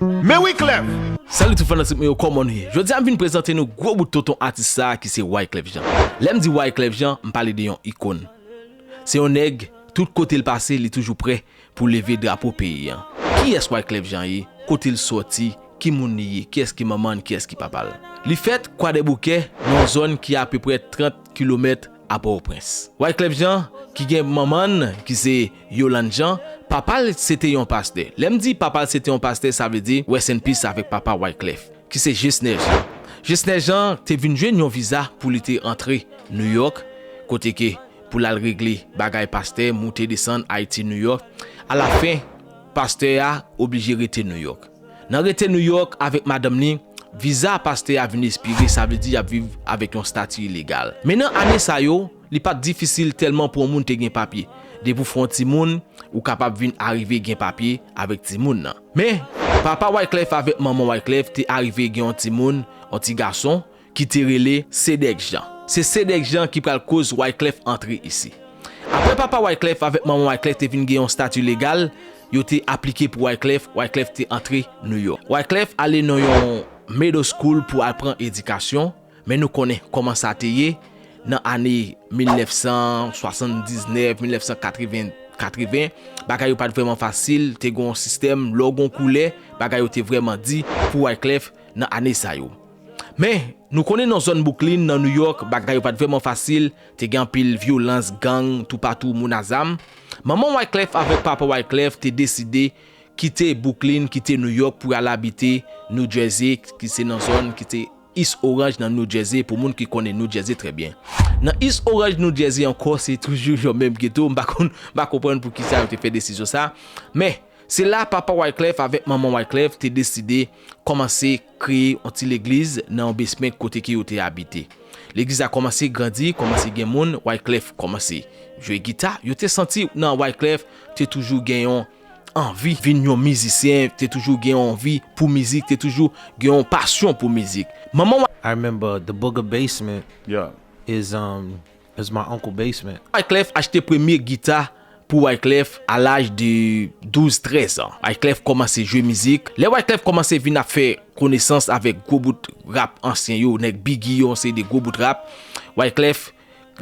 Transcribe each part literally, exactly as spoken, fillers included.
Men Wyclef! Salut tout fanatik mwen yo, kòman nou ye? Jodi a m vin prezante nou gwo bout tonton atis sa a ki se Wyclef Jean. Lè m di Wyclef Jean, m pale de yon ikòn. Se yon nèg, tout kote l pase, li toujou prè pou leve drapo peyi an. Kiyès Wyclef Jean ye? Kote l sòti? Ki moun li ye? Kiyès ki manman l? Kiyès ki papa l? Li fèt Kwadèboukè, nan yon zòn ki apeprè trant kilomèt a Pòtoprens. Wyclef Jean, ki gen manman l, ki se Yolande Jean, papa l se te yon pastè. Lè m di papa l se te yon pastè, sa vle di rest in peace avèk papa Wyclef, ki se Gesner Jean. Gesner Jean te vin jwenn yon viza pou li te antre New York, kote ke pou l al regle bagay pastè, moute desann Ayiti, New York. Alafen, pastè a oblije rete New York. Nan rete New York avèk madanm li, viza pastè a vin espire, sa vle di y ap viv avèk yon stati ilegal. Men nan ane sa yo, li pa t difisil tèlman pou yon moun te gen papye. Depi w fè yon timoun, ou kapab vin arive gen papye avèk timoun nan. Men, papa Wyclef avèk manman Wyclef te arive gen yon timoun, yon ti gason, ki te rele Cédric Jean. Se Cédric Jean ki pral koz Wyclef antre isi. Apre papa Wyclef avèk manman Wyclef te vin gen yon stati legal, yo te aplike pou Wyclef, Wyclef te antre New York. Wyclef ale nan yon middle school pou al pran edikasyon, men nou konnen kòman sa te ye nan ane mil nèf san swasanndiznèf, mil nèf san katreven, katreven, bagay yo pa t vrèman fasil, te gen yon sistèm, lè w gen yon koulè, bagay yo te vrèman di pou Wyclef nan ane sa yo. Men, nou konnen nan zòn Brooklyn, nan New York, bagay yo pa t vrèman fasil, te gen anpil vyolans, gang, toupatou, moun a zam. Manman Wyclef avèk papa Wyclef te deside kite Brooklyn, kite New York pou y al abite New Jersey, ki se nan zòn ki te East Orange nan New Jersey, pou moun ki konnen New Jersey trè byen. Nan East Orange, New Jersey ankò, se toujou yon menm geto, m pa konn, m pa konprann poukisa yo te fè desizyon sa. Men, se la papa Wyclef avèk manman Wyclef te deside kòmanse kreye yon ti legliz nan yon basement kote ke yo te abite. Legliz la kòmanse grandi, kòmanse gen moun, Wyclef kòmanse jwe gita. Yo te santi nan Wyclef te toujou gen yon anvi vin yon mizisyen, te toujou gen yon anvi pou mizik, te toujou gen yon pasyon pou mizik. Manman Wy- I remember the Booger Basement Yeah. is, um, is my uncle basement. Wyclef achte premye gita pou Wyclef a laj de douz, trèz an. Wyclef kòmanse jwe mizik. Lè Wyclef kòmanse vin ap fè konesans avèk gwo bout rap ansyen yo, nèg Biggie yo, yon seri de gwo bout rap, Wyclef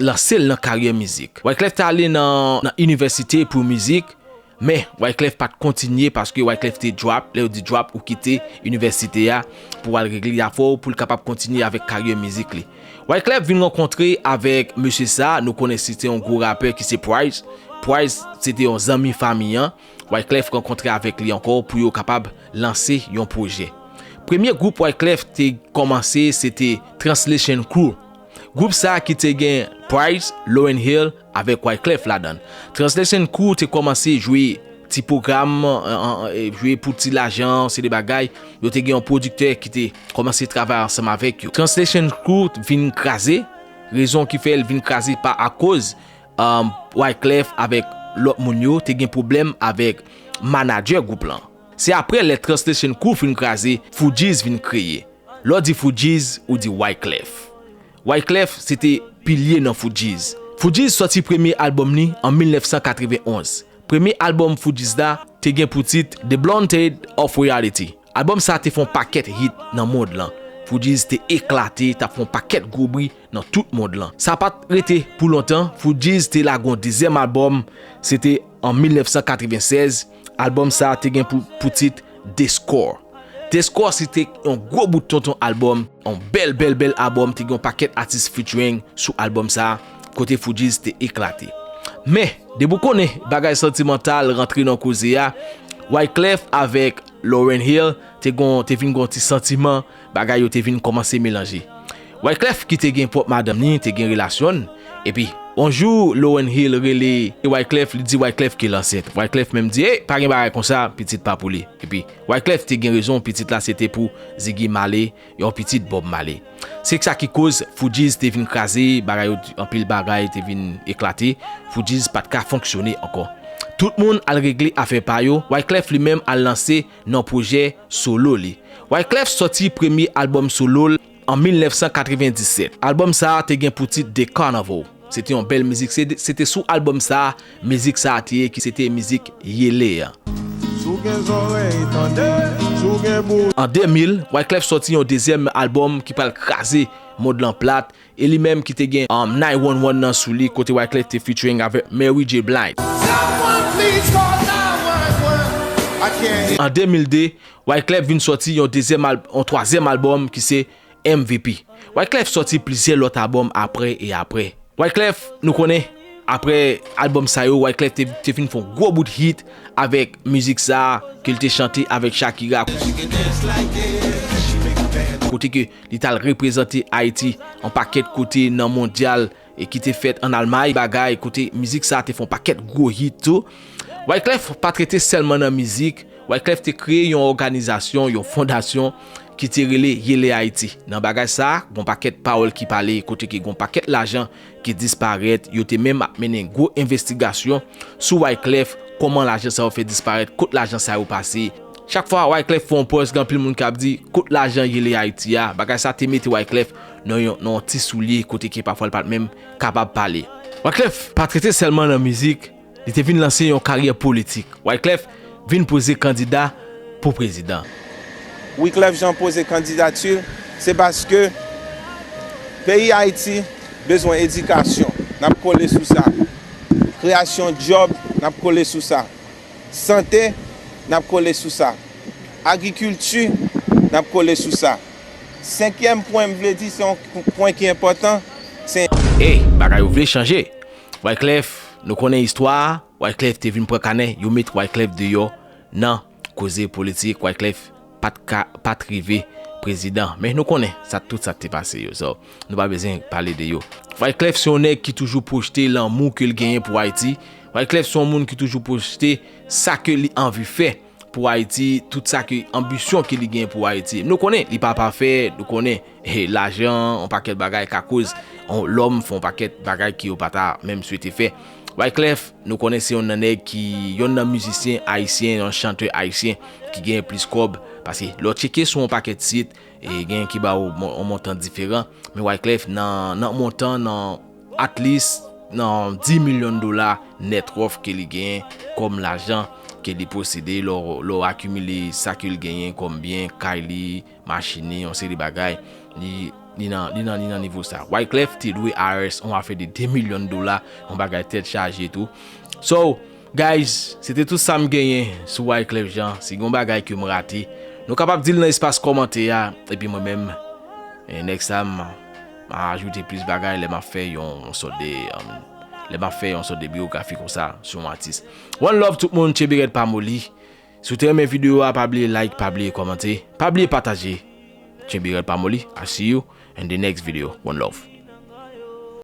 lanse l nan karyè mizik. Wyclef t ale nan, nan inivèsite pou mizik, men Wyclef pa t kontinye paske Wyclef te drop. Lè yo di drop, ou kite inivèsite a pou al regle afè w, pou l kapab kontinye avèk karyè mizik li. Wyclef vin rankontre avèk mesye sa, nou konnen se te yon gwo rapè ki se Prince. Prince se te yon zanmi fanmi an. Wyclef rankontre avèk li ankò pou yo kapab lanse yon pwojè. Premye gwoup Wyclef te kòmanse, se te Translation Crew. Gwoup sa ki te gen Prince, Lauryn Hill avèk Wyclef ladan l. Translation Crew te kòmanse jwe ti pwogram, an, an, e, jwe pou ti lajan, se de bagay. Yo te gen yon pwodiktè ki te kòmanse travay ansanm avèk yo. Translation Crew vin kraze. Rezon ki fè l vin kraze pa akoz, um, Wyclef avèk lòt moun yo te gen pwoblèm avèk manadjè gwoup lan. Se apre lè Translation Crew fin kraze, Fugees vin kreye. Lè w di Fugees, ou di Wyclef. Wyclef se te pilye nan Fugees. Fugees sòti premye albòm li an mil nèf san katreven onz. Premye albòm Fugees la te gen pou tit The Blunted of Reality. Albòm sa te fè yon pakèt hit nan mond lan. Fugees te eklate, t ap fè yon pakèt gwo bri nan tout mond lan. Sa pa t rete pou lontan, Fugees te lage yon dezyèm albòm, se te an mil nèf san katreven sèz. Albòm sa te gen pou, pou tit The Score. The Score se te yon gwo bout tonton albòm, yon bèl, bèl, bèl albòm, te gen yon pakèt atis featuring sou albòm sa, kote Fugees te eklate. Men, depi w konnen bagay santimantal rantre nan koze a, Wyclef avèk Lauryn Hill te gon, te vin gon ti santiman, bagay yo te vin kòmanse melanje. Wyclef ki te gen pwòp madanm li, te gen relasyon l, epi yon jou, Lauryn Hill rele Wyclef, li di Wyclef ke l ansent. Wyclef menm di, "Ey, pa gen bagay konsa, pitit pa pou li." Epi Wyclef te gen rezon, pitit la se te pou Ziggy Marley, yon pitit Bob Marley. Se sa ki koz Fugees te vin kraze, bagay yo, anpil bagay te vin eklate, Fugees pa t ka fonksyone ankò. Tout moun al regle afè pa yo, Wyclef li menm al lanse nan pwojè solo li. Wyclef sòti premye albòm solo l an mil nèf san katreven disèt. Albòm sa a te gen pou tit The Carnival. Se te yon bèl mizik. Se, se te sou albòm sa a, mizik sa a te ye, ki se te mizik Yele an. Si w gen zòrèy, tande. Si w gen An de mil, Wyclef sòti yon dezyèm albòm ki pral kraze mond lan plat, e li menm ki te gen um, nine one one nan sou li, kote Wyclef te featuring avèk Mary J. Blige. An de mil de, Wyclef vin sòti yon dezyèm al- yon twazyèm albòm ki se M V P. Wyclef sòti plizyè lòt albòm apre e apre. Wyclef, nou konnen, apre albòm sa yo, Wyclef te, te fin fè yon gwo bout hit avèk mizik sa a ke l te chante avèk Shakira. Kote ke li t al reprezante Ayiti yon pakèt kote nan mondyal e ki te fèt an Almay, bagay kote mizik sa a te fè yon pakèt gwo hit tou. Wyclef pa t rete sèlman nan mizik, Wyclef te kreye yon òganizasyon, yon fondasyon ki te rele Yele Ayiti. Nan bagay sa a, gon pakèt pawòl ki pale, kote ke gon pakèt lajan ki disparèt, yo te menm ap mennen gwo envestigasyon sou Wyclef, kòman lajan sa yo fè disparèt, kot lajan sa yo pase. Chak fwa Wyclef fè yon pòz, gen anpil moun k ap di, kot lajan Yele Ayiti a, bagay sa te mete Wyclef nan yon, nan yon ti soulye, kote ke pafwa l pa t menm kapab pale. Wyclef pa t rete sèlman nan mizik, li te vin lanse yon karyè politik. Wyclef vin poze kandida pou prezidan. Wyclef Jean poze kandidati l, se paske peyi Ayiti bezwen edikasyon, n ap kole sou sa. Kreyasyon djòb, n ap kole sou sa. Sante, n ap kole sou sa. Agrikilti, n ap kole sou sa. Senkyèm pwen m vle di, se yon pwen ki enpòtan, se. Ey, bagay yo vle chanje. Wyclef, nou konnen istwa a, Wyclef te vin pran kanè, yo met Wyclef deyò nan koze politik, Wyclef pa t ka, pa t rive prezidan. Men nou konnen sa, tout sa k te pase yo. So, nou pa bezwen pale de yo. Wyclef se yon nèg ki toujou pwojte lanmou ke l genyen pou Ayiti. Wyclef se yon moun ki toujou pwojte sa ke li anvi fè pou Ayiti, tout sa ke, anbisyon ke li gen pou Ayiti. Nou konnen li pa pafè, nou konnen, eh, lajan, yon pakèt bagay ka koz yon lòm fè yon pakèt bagay ke yo pa ta menm swete fè. Wyclef, nou konnen se yonn nan nèg ki, yonn nan mizisyen ayisyen, yon chantè ayisyen ki genyen plis kòb, paske lè w tcheke sou yon pakèt sit, e gen ki ba w mon- yon montan diferan, men Wyclef nan, nan montan, nan at least nan dis milyon dola net worth ke li genyen kòm lajan ke li posede, lè w, lè w akimile sa ke l genyen kòm byen, kay li, machin li, yon seri bagay, li, li nan, li nan, li nan nivo sa. Wyclef te dwe I R S yon afè de de milyon dola, yon bagay tèt chaje tou. So, guys, se te tout sa m genyen sou Wyclef Jean. Si gen yon bagay ke m rate, nou kapab di l nan espas kòmantè a, epi mwen menm, eh, next time, m a ajoute plis bagay lè m ap fè yon, yon sòt de, um, lè m ap fè yon sòt de biyografi konsa sou yon atis. One love tout moun, tchebe rèd pa moli. Si w te renmen videyo a, pa bliye like, pa bliye kòmante, pa bliye pataje. Tchebe rèd pa moli. I see you in the next video. One love.